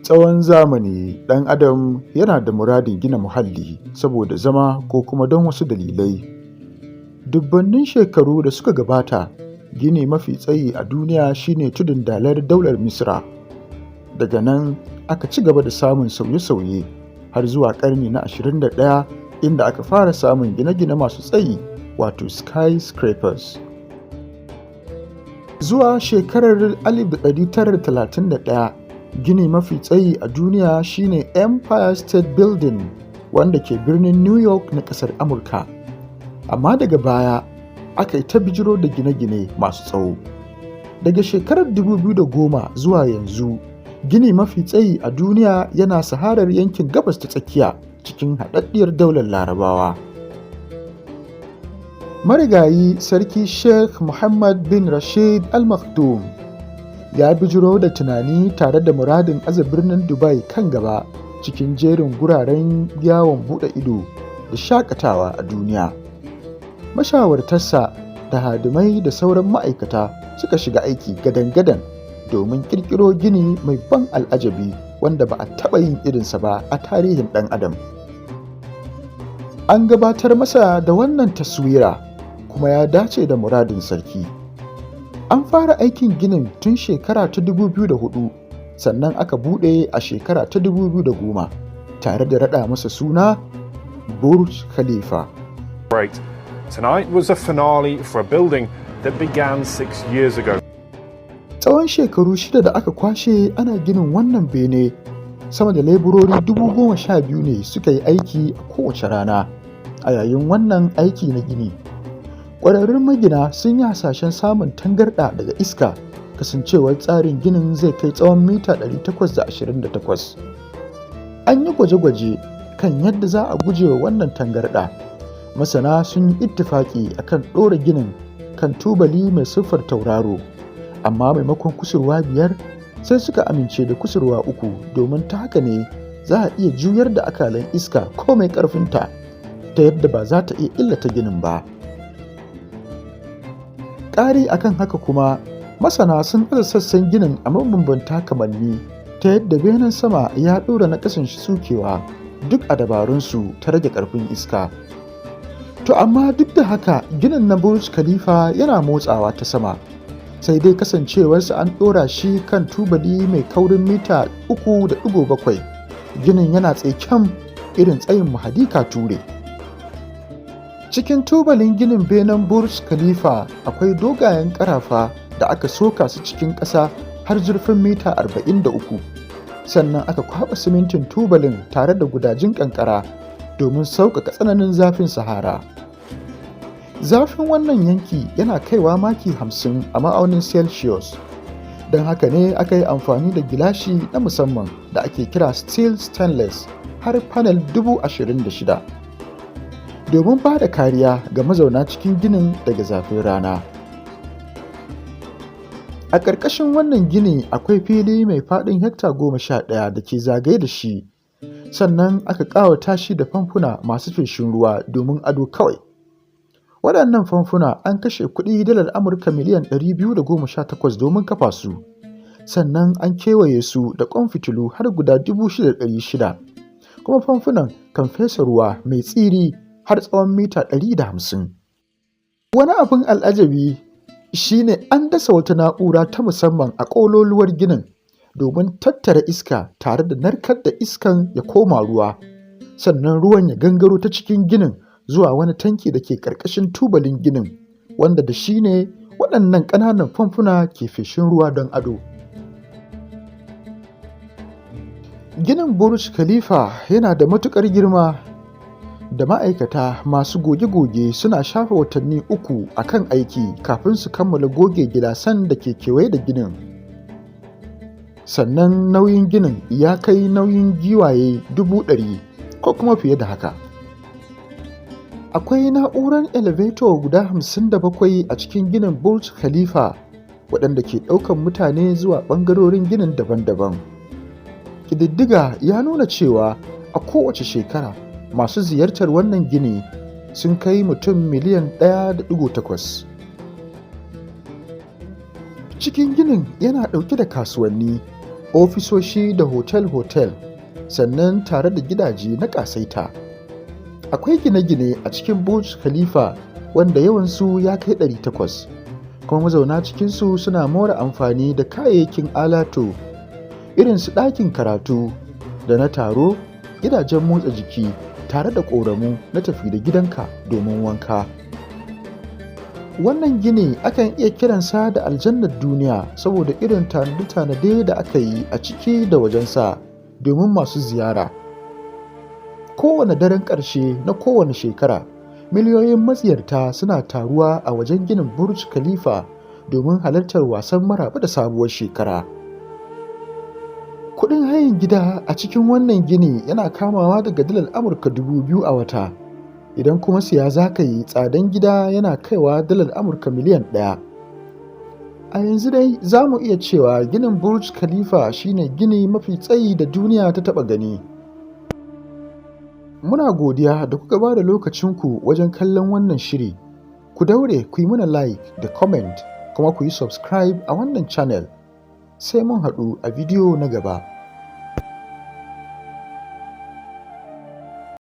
Tsawon zamani ɗan adam yana da muradin gina muhalli saboda zama ko kuma don wasu dalilai. Dubunnan shekaru da suka gabata, gini mafi tsayi a duniya shi ne tudun dalar daular Misira. Daga nan aka ci gaba da samun sauye-sauye har zuwa ƙarni na 21, inda aka fara samun gine-gine masu tsayi, wato skyscrapers. Zuwa shekarar 1931, gini mafi tsayi a duniya shi ne Empire State Building, wanda ke birnin New York na ƙasar Amurka. Amma daga baya aka yi ta bijiro da gine-gine masu tsawo. Daga shekarar 2010 zuwa yanzu, gini mafi tsayi a duniya yana saharar yankin Gabas ta Tsakiya, cikin Haɗaɗɗiyar Daular Larabawa. Marigayi Sarki Sheikh Mohammed bin Rashid Al Maktoum ya bijiro da tunani tare da muradin aza birnin Dubai kan gaba cikin jerin guraren yawon buɗe ido da shaƙatawa a duniya. Mashawartansa da hadimai da sauran ma'aikata suka shiga aiki gadan-gadan domin ƙirƙiro gini mai ban al'ajabi wanda ba a taɓa yin irinsa ba a tarihin ɗan adam. An gabatar masa da wannan taswira, kuma ya dace da muradin sarki. An fara aikin ginin tun shekara ta 2004, sannan aka buɗe a shekara ta 2010 tare da raɗa masa suna Burj Khalifa. Great. Tonight was a finale for a building that began 6 years ago. Tsawon shekaru 6 da aka kwashe ana ginin wannan bene, sama da leburori 12,000 ne suka yi aiki a kowace rana a yayin wannan aiki na gini. Ƙwararrun magina sun yi hasashen samun tangarɗa daga iska, kasancewar tsarin ginin zai kai tsawon mita 828. An yi gwaje-gwaje kan yadda za a guje wa wannan tangarɗa. Masana sun yi ittifaƙi akan ɗora ginin kan tubali mai siffar tauraro, amma maimakon kusurwa biyar, sai suka amince da kusurwa uku, domin ta haka ne za a iya juyar da akalan iska komai ƙarfinta, ta yadda ba za ta iya illata ginin ba. Ƙari akan haka kuma, masana sun aza sassan ginin a mabambanta kamanni ta yadda benen sama ya ɗora na ƙasan shi tsukewa, duk a dabarunsu ta rage ƙarfin iska. To amma duk da haka, ginin na Burj Khalifa yana motsawa ta sama, sai dai kasancewarsa an ɗora shi kan tubali mai kaurin mita 3.7, ginin yana tsaye kyam irin tsayin Mahadi Ture. Cikin tubalin ginin benen Burj Khalifa akwai dogayen ƙarafa da aka soka su cikin ƙasa har zurfin mita 43. Sannan aka kwaɓa simintin tubalin tare da gudajin ƙanƙara domin sauƙaƙa tsananin zafin Sahara. Zafin wannan yanki yana kaiwa maki 50 a ma'aunin Celsius. Don haka ne aka yi amfani da gilashi na musamman da ake kira steel stainless har panel 26,000 domin ba da kariya ga mazauna cikin ginin daga zafin rana. A ƙarƙashin wannan gini akwai fili mai faɗin hekta 11 da ke zagaye da shi, sannan aka ƙawata shi da famfuna masu feshin ruwa domin ado kawai. Waɗannan famfuna an kashe kuɗi dalar Amurka miliyan 218 domin kafa su, sannan an kewaye su da ƙwan fitilu har guda 6,600, kuma famfunan kan fesa ruwa mai tsiri har tsawon mita 150. Wani abin al'ajabi shi ne an dasa wata na'ura ta musamman a ƙololuwar ginin domin tattara iska tare da narkar da iskan ya koma ruwa, sannan ruwan ya gangaro ta cikin ginin zuwa wani tanki da ke ƙarƙashin tubalin ginin, wanda da shi ne waɗannan ƙananan famfuna ke feshin ruwa don ado. Ginin Burj Khalifa yana da matuƙar girma da ma'aikata masu goge-goge suna shafe watanni 3 a kan aiki kafin su kammala goge gilasan da ke kewaye da ginin. Sannan nauyin ginin ya kai nauyin giwaye 100,000 ko kuma fiye da haka. Akwai na'urar elevator guda 57 a cikin ginin Burj Khalifa waɗanda ke ɗaukar mutane zuwa ɓangarorin ginin daban-daban. Ƙididdiga ya nuna cewa a kowace shekara masu ziyartar wannan gini sun kai mutum miliyan 1.8. Cikin ginin yana ɗauke da kasuwanni, Ofisoshi da hotel-hotel, sannan tare da gidaje na ƙasaita. Akwai gine-gine a cikin Burj Khalifa wanda yawansu ya kai 800, kuma mazauna cikinsu suna more amfani da kayayyakin alatu irin su ɗakin karatu da na taro, gidajen motsa jiki, tare da ƙoramu na tafi da gidanka domin wanka. Wannan gini akan iya kiransa da aljannar duniya saboda irin tanade-tanade da aka yi a ciki da wajensa domin masu ziyara. Kowane daren ƙarshe na kowane shekara, miliyoyin maziyarta suna taruwa a wajen ginin Burj Khalifa domin halartar wasan maraba da sabuwar shekara. Kuɗin hayan gida a cikin wannan gini yana kamawa daga dalar Amurka 2,000 a wata. Idan kuma siya za ka yi, tsadan gida yana kaiwa dalar Amurka miliyan 1. A yanzu dai za mu iya cewa ginin Burj Khalifa shi ne gini mafi tsayi da duniya ta taɓa gani. Muna godiya da kuka ba da lokacinku wajen kallon wannan shiri. Ku daure ku yi mana like da comment, kuma ku yi subscribe a wannan channel. Sai mun haɗu a bidiyo na gaba.